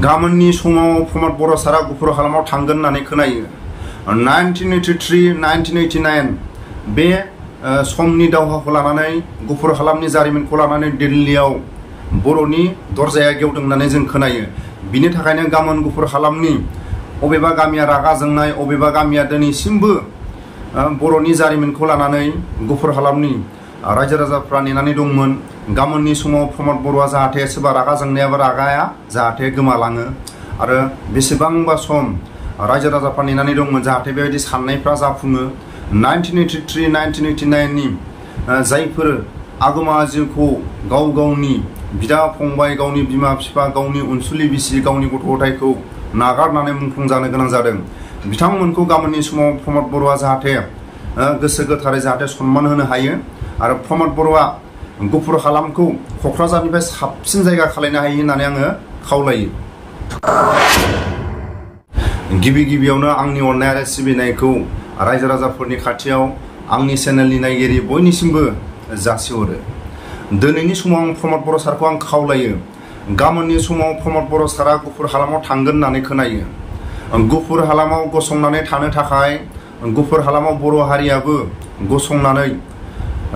गाबोननि समाव प्रमद बर' सारा गुफुर हालामाव थांगोन होननानै खोनायो। 1983-1989 बे समनि दावहाखौ लानानै गुफुर हालामनि जारिमिनखौ लानानै दिल्लीयाव बर'नि दरजाया गेवदों होननानै जों खोनायो। बिनि थाखायनो गाबोन गुफुर हालामनि अबेबा गामिया रागा जोंनाय, अबेबा गामिया दिनैसिमबो बर'नि जारिमिनखौ लानानै गुफुर हालामनि रायजो राजाफ्रा नेनानै दंमोन। गाबोननि समाव प्रमद बर'आ जाहाथे सोरबा रागा जोंनायाबो रागाया जाहाथे गोमालाङो आरो बेसेबांबा सम रायजो राजाफ्रा नेनानै दंमोन जाहाथे बेबायदि साननायफ्रा जाफुङो। 1983-1989 नि जायफोर आगोमा जिउखौ गाव गावनि बिदा फंबाय, गावनि बिमा बिफा, गावनि अनसुलि बिसि, गावनि गथ' गथायखौ नागारनानै मुंख्लं जानो गोनां जादों, बिथांमोनखौ गाबोननि समाव प्रमद बर'आ जाहाथे गोसो गोथारै जाहाथे सनमान होनो हायो आरो प्रमद बर'आ गुफुर हालामखौ क'क्राझारनिफ्राय साबसिन जायगा खालायनो हायो होननानै आङो खावलायो। गिबि गिबियावनो आंनि अननाय आरो सिबिनायखौ रायजो राजाफोरनि खाथियाव आंनि चेनेलनि नायगिरि बयनिसिमबो जासिहरो। दिनैनि समाव आं प्रमद बर' सारखौ आं खावलायो, गाबोननि समाव प्रमद बर' सारा गुफुर हालामाव थांगोन होननानै खोनायो। गुफुर हालामाव गसंनानै थानो थाखाय, गुफुर हालामाव बर' हारियाबो गसंनानै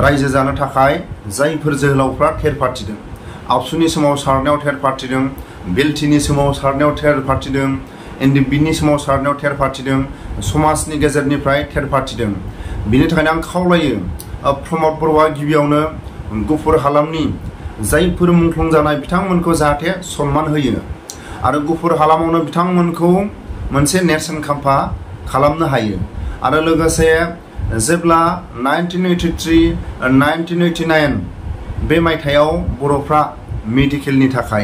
रायजो जानो थाखाय जायफोर जोहोलावफ्रा थेर फाथिदों, आबसुनि समाव सारनायाव थेर फाथिदों, बेलथिनि समाव सारनायाव थेर फाथिदों, एनडिबिनि समाव सारनायाव थेर फाथिदों, समाजनि गेजेरनिफ्राय थेर फाथिदों। बिनि थाखायनो आं खावलायो प्रमद बर'आ गिबियावनो गुफुर हालामनि जायफोर मुंख्लं जानाय बिथांमोनखौ जाहाथे सनमान होयो आरो गुफुर हालामावनो बिथांमोनखौ मोनसे नेरसोन खाम्फा खालामनो हायो। आरो लोगोसे जेब्ला 1983-1989 बे मायथाइयाव बर'फ्रा मेडिकेलनि थाखाय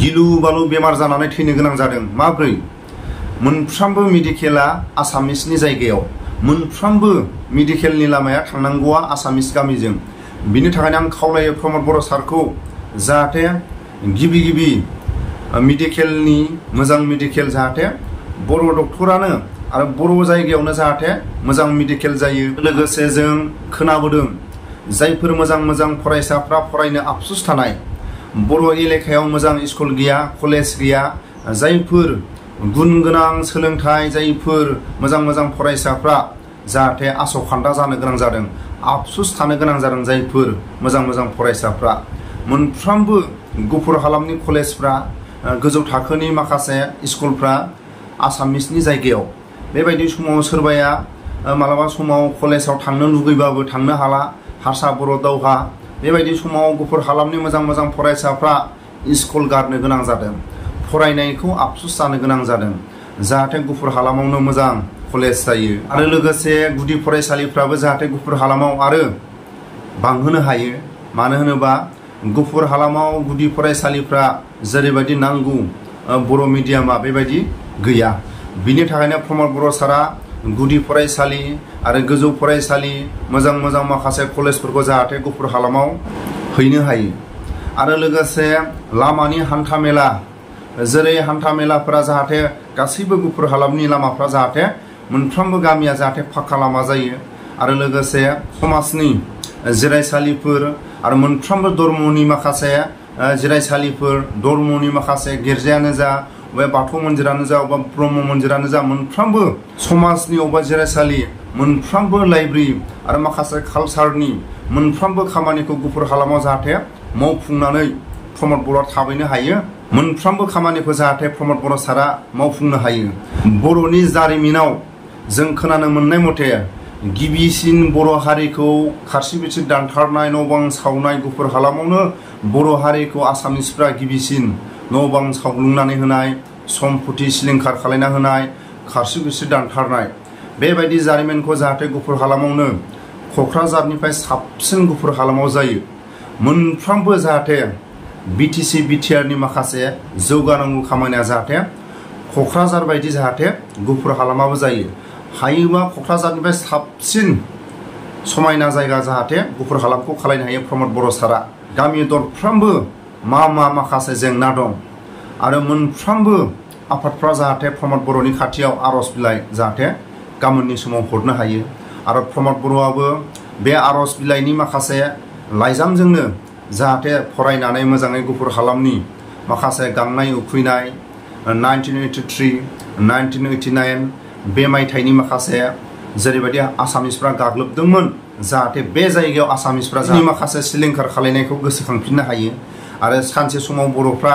गिलु बालु बेमार जानानै थैनो गोनां जादों। माब्रै? मोनफ्रोमबो मेडिकेला आसामिसनि जायगायाव, मोनफ्रोमबो मेडिकेलनि लामाया थांनांगौआ आसामिस गामिजों। बिनि थाखायनो आं खावलायो प्रमद बर' सारखौ जाहाथे गिबि मेडिकेलनि मोजां मेडिकेल जाहाथे बर' डक्टरानो आरो बर' जायगायावनो जाहाथे मोजां मेडिकेल जायो। लोगोसे जों खोनाबोदों जायफोर मोजां फरायसाफ्रा फरायनो आफसुस थानाय, बर' एलेकायाव मोजां स्कुल गैया, कलेज गैया, जायफोर गुन गोनां सोलोंथाइ, जायफोर मोजां फरायसाफ्रा जाहाथे आस'खान्दा जानो गोनां जादों, आफसुस थानो गोनां जादों। जायफोर मोजां फरायसाफ्रा मोनफ्रोमबो गुफुर हालामनि कलेजफ्रा, गोजौ थाखोनि माखासे स्कुलफ्रा आसामिसनि जायगायाव, बेबायदि समाव सोरबाया मालाबा समाव कलेजाव थांनो लुगैबाबो थांनो हाला, हारसा बर' दावहा, बेबायदि समाव गुफुर हालामनि मोजां फरायसाफ्रा स्कुल गारनो गोनां जादों, फरायनायखौ आफसुस जानो गोनां जादों जाहाथे गुफुर हालामावनो मोजां कलेज जायो। आरो लोगोसे गुदि फरायसालिफ्राबो जाहाथे गुफुर हालामाव आरो बांहोनो हायो। मानो होनोबा गुफुर हालामाव गुदि फरायसालिफ्रा जेरैबायदि नांगौ बर' मिडियामा बेबायदि गैया। बिनि थाखायनो प्रमद बर' सारा गुदि फरायसालि आरो गोजौ फरायसालि, मोजां माखासे कलेजफोरखौ जाहाथे गुफुर हालामाव हैनो हायो। आरो लोगोसे लामानि हान्था मेला, जेरै हान्था मेलाफोरा जाहाथे गासैबो गुफुर हालामनि लामाफ्रा जाहाथे मोनफ्रोमबो गामिया जाहाथे फाक्का लामा जायो। आरो लोगोसे समाजनि जिरायसालिफोर आरो मोनफ्रोमबो धर्मनि माखासे जिरायसालिफोर, धर्मनि माखासे गिर्जायानो जा, बबे बाथौ मन्दिरानो जा, बबेबा ब्रह्म मन्दिरानो जा, मोनफ्रोमबो समाजनि अबेबा जिरायसालि, मोनफ्रोमबो लाइब्रेरि आरो माखासे कालसारनि मोनफ्रोमबो खामानिखौ गुफुर हालामाव जाहाथे मावफुंनानै प्रमद बर'आ थाबैनो हायो। मोनफ्रोमबो खामानिखौ जाहाथे प्रमद बर' सारा मावफुंनो हायो। बर'नि जारिमिनाव जों खोनानो मोननाय मथे गिबिसिन बर' हारिखौ खारसि बिरसि दानथारनाय, न' बां सावनाय, गुफुर हालामावनो बर' हारिखौ आसामिसफ्रा गिबिसिन न' बां सावग्लुंनानै होनाय, सम्पति सिलिंखार खालायना होनाय, खारसि बिरसि दानथारनाय, बेबायदि जारिमिनखौ जाहाथे गुफुर हालामावनो क'क्राझारनिफ्राय साबसिन गुफुर हालामाव जायो। मोनफ्रोमबो जाहाथे BTC BTRनि माखासे जौगानांगौ खामानिया जाहाथे क'क्राझार बायदि जाहाथे गुफुर हालामाबो जायो। हायोबा क'क्राझारनिफ्राय साबसिन समायना जायगा जाहाथे गुफुर हालामखौ खालायनो हायो प्रमद बर' सारा। गामि दरफ्रोमबो माखासे जेंना दं आरो मोनफ्रोमबो आफादफ्रा जाहाथे प्रमद बर'नि खाथियाव आर'ज बिलाइ जाहाथे गाबोननि समाव हरनो हायो। आरो प्रमद बर'आबो बे आर'ज बिलाइनि माखासे लाइजामजोंनो जाहाथे फरायनानै मोजाङै गुफुर हालामनि माखासे गांनाय उखैनाय 1983, 1989 बे मायथाइनि माखासे जेरैबायदि आसामिसफ्रा गाग्लोबदोंमोन जाहाथे बे जायगायाव आसामिसफ्रा माखासे सिलिंखार खालायनायखौ गोसोखांफिननो हायो आरो सानसे समाव बर'फ्रा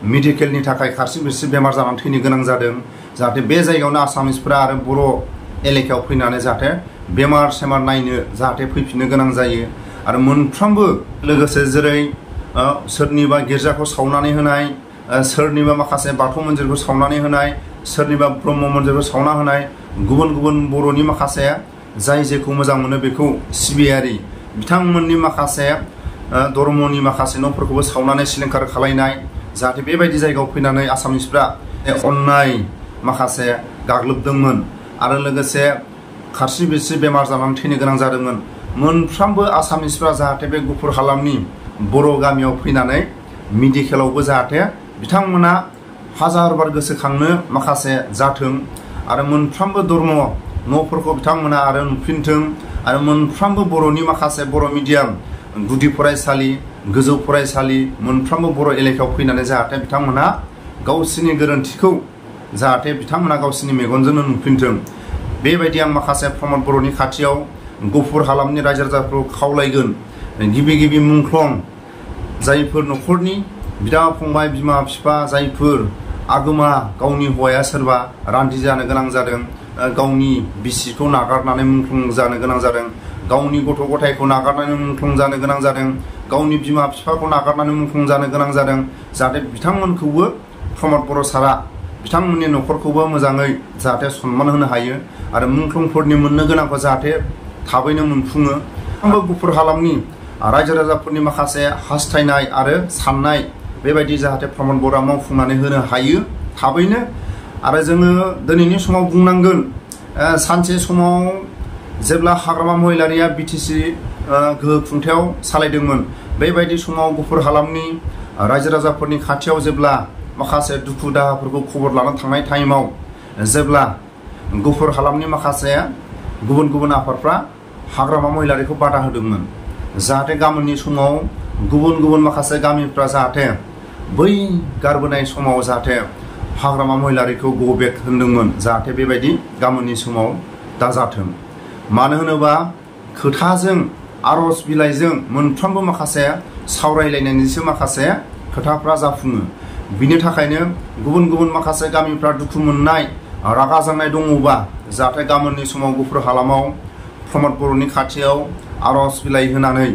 मेडिकेलनि थाखाय खारसि बिरसि बेमार जानानै थैनो गोनां जादों जाहाथे बे जायगायावनो आसामिसफ्रा आरो बर' एलेकायाव फैनानै जाहाथे बेमार सेमार नायनो जाहाथे फैफिननो गोनां जायो आरो मोनफ्रोमबो लोगोसे जेरै सोरनिबा गिर्जाखौ सावनानै होनाय सोरनिबा माखासे बाथौ मन्दिरखौ सावनानै होनाय सोरनिबा ब्रह्म मन्दिरखौ सावना होनाय गुबुन गुबुन बर'नि माखासे जाय जेखौ मोजां मोनो बेखौ सिबियारि बिथांमोननि माखासे धर्मनि माखासे न'फोरखौबो सावनानै सिलिंखार खालायनाय जाहाथे बेबायदि जायगायाव फैनानै आसामिसफ्रा अन्याय माखासे गाग्लोबदोंमोन आरो लोगोसे खारसि बिरसि बेमार जानानै थैनो गोनां जादोंमोन मोनफ्रोमबो आसामिसफ्रा जाहाथे बे गुफुर हालामनि बर' गामियाव फैनानै मेडिकेलावबो जाहाथे बिथांमोना हाजार बार गोसोखांनो माखासे जाथों आरो मोनफ्रोमबो धर्म न'फोरखौ बिथांमोना आरो नुफिनथों आरो मोनफ्रोमबो बर'नि माखासे बर' मिडियाम गुदि फरायसालि गोजौ फरायसालि मोनफ्रोमबो बर' एलेकायाव फैनानै जाहाथे बिथांमोना गावसिनि गोरोन्थिखौ जाहाथे बिथांमोना गावसिनि मेगनजोंनो नुफिनथों बेबायदि आं माखासे प्रमद बर'नि खाथियाव गुफुर हालामनि रायजो राजाफोरखौ खावलायगोन गिबि गिबि मुंख्लं जायफोर न'खरनि बिदा फंबाय बिमा बिफा जायफोर आगोमा गावनि हौवाया सोरबा रान्दि जानो गोनां जादों गावनि बिसिखौ नागारनानै मुंख्लं जानो गोनां जादों गावनि गथ' गथायखौ नागारनानै मुंख्लं जानो गोनां जादों गावनि बिमा बिफाखौ नागारनानै मुंख्लं जानो गोनां जादों जाहाथे बिथांमोनखौबो प्रमद बर' सारा बिथांमोननि न'खरखौबो मोजाङै जाहाथे सन्मान होनो हायो आरो मुंख्लंफोरनि मोननो गोनांखौ जाहाथे थाबैनो मोनफुङो आंबो गुफुर हालामनि रायजो राजाफोरनि माखासे हास्थायनाय आरो साननाय बेबायदि जाहाथे प्रमद बर'आ मावफुंनानै होनो हायो थाबैनो आरो जोङो दिनैनि समाव बुंनांगोन सानसे समाव जेब्ला हाग्रामा महिलारिया बिटिसि गोहो खुंथायाव सालायदोंमोन बेबायदि समाव गुफुर हालामनि रायजो राजाफोरनि खाथियाव जेब्ला माखासे दुखु दाहाफोरखौ खबर लानो थांनाय टाइमाव जेब्ला गुफुर हालामनि माखासे गुबुन गुबुन आफादफ्रा हाग्रामा महिलारिखौ बादा होदोंमोन जाहाथे गाबोननि समाव गुबुन गुबुन माखासे गामिफ्रा जाहाथे बै गारबोनाय समाव जाहाथे हाग्रामा महिलारिखौ गो बेक होनदोंमोन जाहाथे बेबायदि गाबोननि समाव दाजाथों मानो होनोबा खोथाजों आर'ज बिलाइजों मोनफ्रोमबो माखासे सावरायलायनायनिसो माखासे खोथाफ्रा जाफुङो बिनि थाखायनो गुबुन गुबुन माखासे गामिफ्रा दुखु मोननाय रागा जोंनाय दङबा जाहाथे गाबोननि समाव गुफुर हालामाव प्रमद बर'नि खाथियाव आर'ज बिलाइ होनानै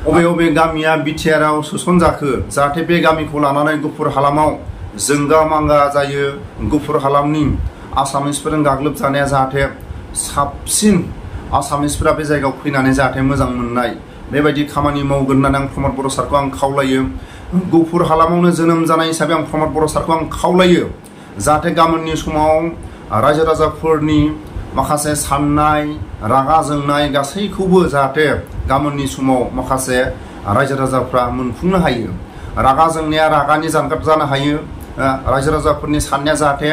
अबे अबे गामिया बिटिआरआव सोसनजाखो जाहाथे बे गामिखौ लानानै गुफुर हालामाव जोंगा मांगा जायो गुफुर हालामनि आसामिसफोरजों गाग्लोबजानाया जाहाथे साबसिन आसामिसफोरा बे जायगायाव फैनानै जाहाथे मोजां मोननाय बेबायदि खामानि मावगोन होननानै आं प्रमद बर' सारखौ आं खावलायो गुफुर हालामावनो जोनोम जानाय हिसाबै आं प्रमद बर' सारखौ आं खावलायो जाहाथे गाबोननि समाव रायजो राजाफोरनि माखासे साननाय रागा जोंनाय गासैखौबो जाहाथे गाबोननि समाव माखासे रायजो राजाफ्रा मोनफुंनो हायो रागा जोंनाया रागानि जानगार जानो हायो रायजो राजाफोरनि साननाया जाहाथे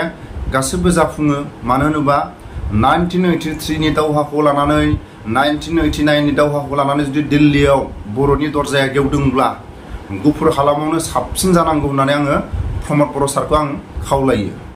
गासिबो जाफुङो मानो होनोबा 1983 नि दावहाखौ लानानै 1989 नि दावहाखौ लानानै जुदि दिल्लीयाव बर'नि दरजाया गेवदोंब्ला गुफुर हालामावनो साबसिन जानांगौ होननानै आङो प्रमद बर' सारखौ आं खावलायो।